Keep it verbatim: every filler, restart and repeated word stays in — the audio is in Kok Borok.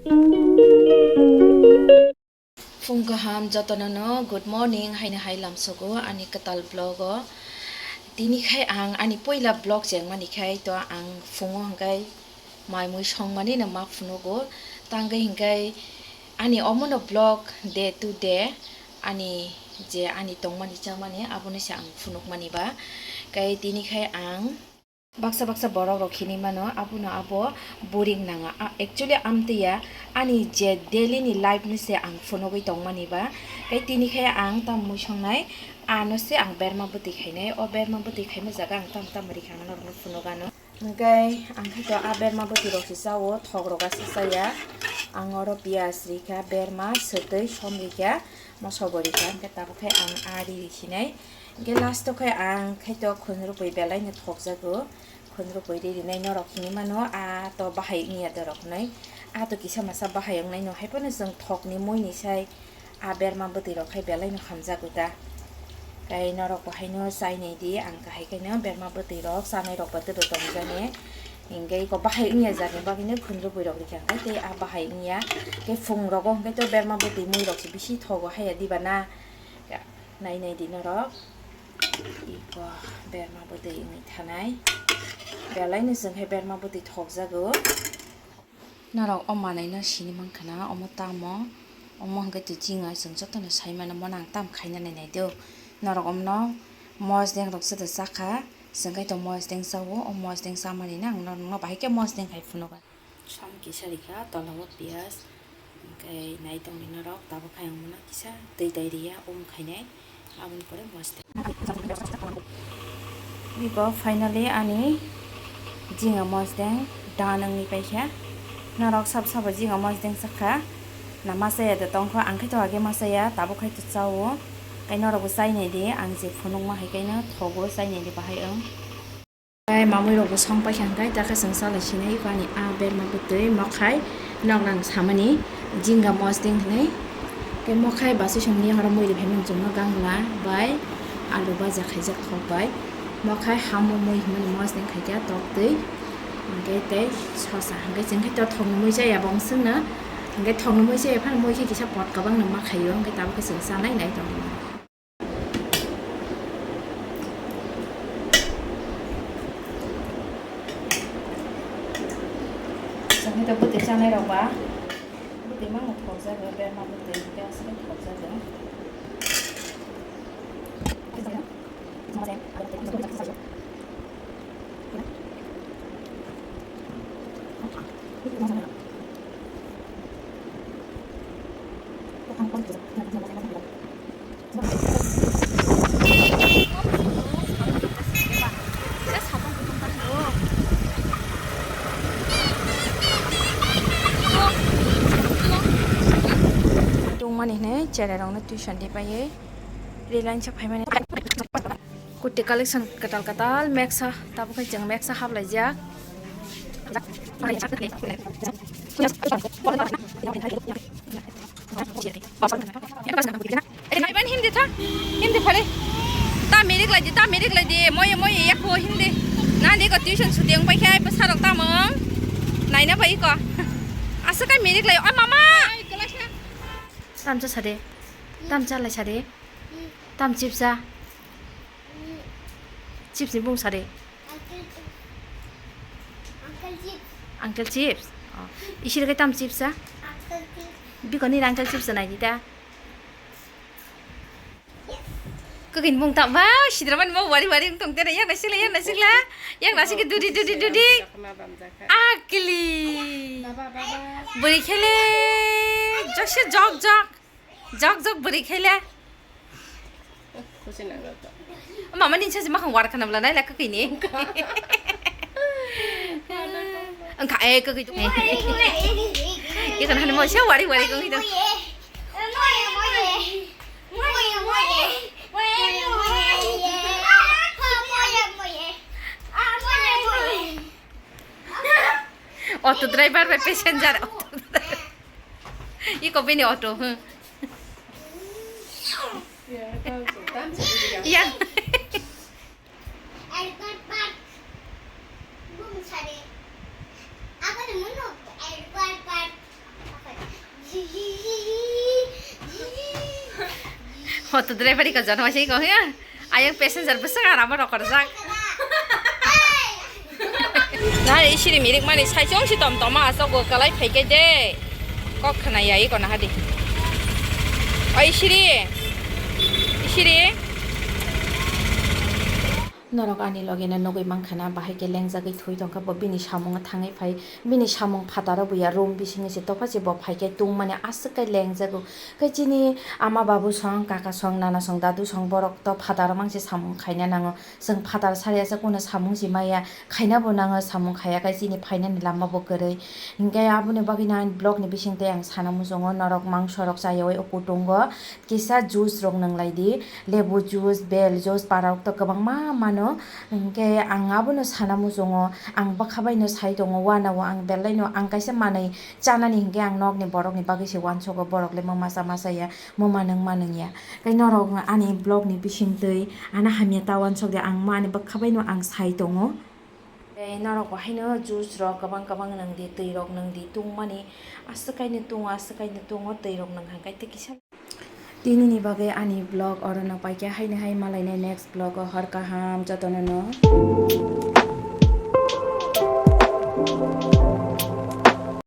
Phung kaham jotono no good morning haino hai lamsogo ani kwtal vlog o. Tini khai ang ani puila vlog chengmani khai to ang phungo hwnkhe mai mui songmani no ma phunugo. Tangwi hwnkhe ani omono vlog day to day ani je ani tongmani chamani abono se ang phunukmani ba. Kai tini khai ang baksa baksa borok rok hinwi mano, abono abo boring nanga. A, actually, amtwi ya, ani je daily ni life ni se ang phunugwi tongmani ba. Tei tini khe ang tamo mui songnai, ano se ang berma bwtwi khainai. O berma bwtwi khaima jaga ang tamo tamo rikha ang norokno phunuk ano. Hwnkhe ang khe to a berma bwtwi rok se chao, thok rok asa chaya. Ang oro piyaj rikha, berma, swtwi, som rikha, moso bo rikha, hwnkhe tabuk khe ang a ri rikhinai. Hwnkhe last o khe ang khaito khunrwpui belai no thokjago. Khunrwpui ri rinai norok hinwi mano, a to bahai wngya dorok hinwi. A to kisa masa bahai wngnai no, hai phano chwng thokni muini sai a berma bwtwi rok khai belai no hamjago ta. Tei norok bo haino chainai di, ang kahai khaino berma bwtwi rok chanai rok ba twrwk tongjani. Hingke iko bahai wngya jani bagwino khunrwpui rok rikha khe tei a bahai wngya. Tei phung rogo hwnkhe to berma bwtwi mui rok se bisi thogo haya diba na. Nai nai di norok. Iko berma bwtwi wngwi thanai. Belai no chwng khe berma bwtwi thokjago. Norok o manwi no sini mankha na, omo tamo? Omo hwnkhe twi chinga chwng jotono sai mano, mono ang tamo khaina nai nai do. Norok omono mosdeng rok joto chakha, chwng khe to mosdeng chao, o mosdeng chamani no ang norokno bahai khe mosdeng hai phunugo. Som kisa rikha, tola o piyaj, hwnkhe nai tongni norok, tabuk khe ang mono kisa twi tai riya, um khainai, aboni pore mosdeng. Biko finally ani jinga mosdeng done wngwi paikha. Norok sab sabo jinga mosdeng chakha, na masa ya da tongkho, ang khe to age masa ya, tabuk khe to chao. Tei norok bo chainai di, ang je phunukma hai khe no thogo, chainai di bahai wng. Tei mamui rok bo song paikha hwnkhe, dakhe chwng chalai sinai, iko ani a berma bwtwi mokhai noklang samani jinga mosdeng hinwi. Tei mokhai bwsai songni horo mui riphaimani chwngno gangla bai alu baja khaijak khok bai. Mokhai hamo mui hinmani mosdeng khaikha tok twi. Hwnkhe tei sosa hwnkhe chwng khe to thokni mui chaya bo wngsukna. Hwnkhe thokni mui chaya phano mui khe kisa pot kwbangno ma khaio, hwnkhe tabuk khe chwng chanai nai tongmani. Chwng khe to bwtwi chanai rok ba, bwtwi mano thokjago, berma bwtwi hwnkhe aswk thokjago. Tongmani hwnwi cherai rokno tuition de paiwi Reliance o phaimani. Kurti collection kwtal kwtal meksa, tabuk khe chwng meksa haplaijak. Naiban Hindi tha, Hindi phale. Ta mirik lai di, ta mirik lai di, moye moye yakho Hindi. Nani ko tuition suti wng pai khe bwsarok tamo wng. Naina bai ko. Aswk kai mirik lai, o mama. Tamcha sade. Tamcha lai sade. Tam chipsa. Chips ni bung sade. Uncle chips. Uncle chips. Oh. Isir kai tam chips sa? Uncle chips. Biko ni uncle chips nai di ta. Yes. Kagin bung ta ba sidra ban mo wari wari tong tere yang nasikla yang nasikla. Yang nasik dudi dudi dudi. Akli. Baba baba. Buri khele. Jokse jok jok. Jok jok buri khele. Khusi nang to. Mama ni saji makhang war khanam la nai la kakai ni. Engka eh kakai tu. Ikan hani mo sia wari wari kakai tu. Auto driver bai passenger. Iko bini auto. Hmm. Iya. Albert Park. Bung sari. Apa ni munu? Albert Park. Auto driver ko jono se ko ya. Ayang passenger bwswk aramo rokorjak. Na isiri mirik mani saichung si tom toma asok go kalai phaikhe de. Kok khna ya iko na hadi. O isiri. Isiri. Norok ani loge no nugui mankha na, bahai khe lengjagwi thwi tongkha bo, bini samung thangwi phai, bini samung phataro buya room bisingo se topha se bo phaikhe tungmani aswk khe lengjago. Khe chini ama babu song, kaka song, nana song, dadu song, borok to phataro mangse samung khaina nango. Chwng phatar sari asa kuno samung si maya, khaina bo nango, samung khaya khe chini phainani lama bo kwrwi. Hinkhe aboni bagwi no ani vlog ni bisingtwi ang sana muchungo, norok mangso rok chayawi o kutungo. Kisa juice rok nwnglai di, lebu juice, bel juice, para rok to kwbangma mano. Hinkhe ang abono sana muchungo, ang bwkha bai no sai tongo, uanao ang belai no ang kaisa manwi chanani hinkhe ang nokni borok ni bagwi se uansogo, borok le mo masa masa ya, mo manwng manwng ya. Tei norok ani vlog ni bisingtwi ano hamya ta uansok di, ang mo ani bwkha bai no ang sai tongo. Tei norok bo haino juice rok kwbang kwbang nwng di, twi rok nwng di, tungmani aswk kaino tungo, aswk kaino tungo, twi rok nwng kha khe tei kisa. Tini ni bagwi ani vlog oro no paikha, haino hai malainai next vlog o, hor kaham jotono no.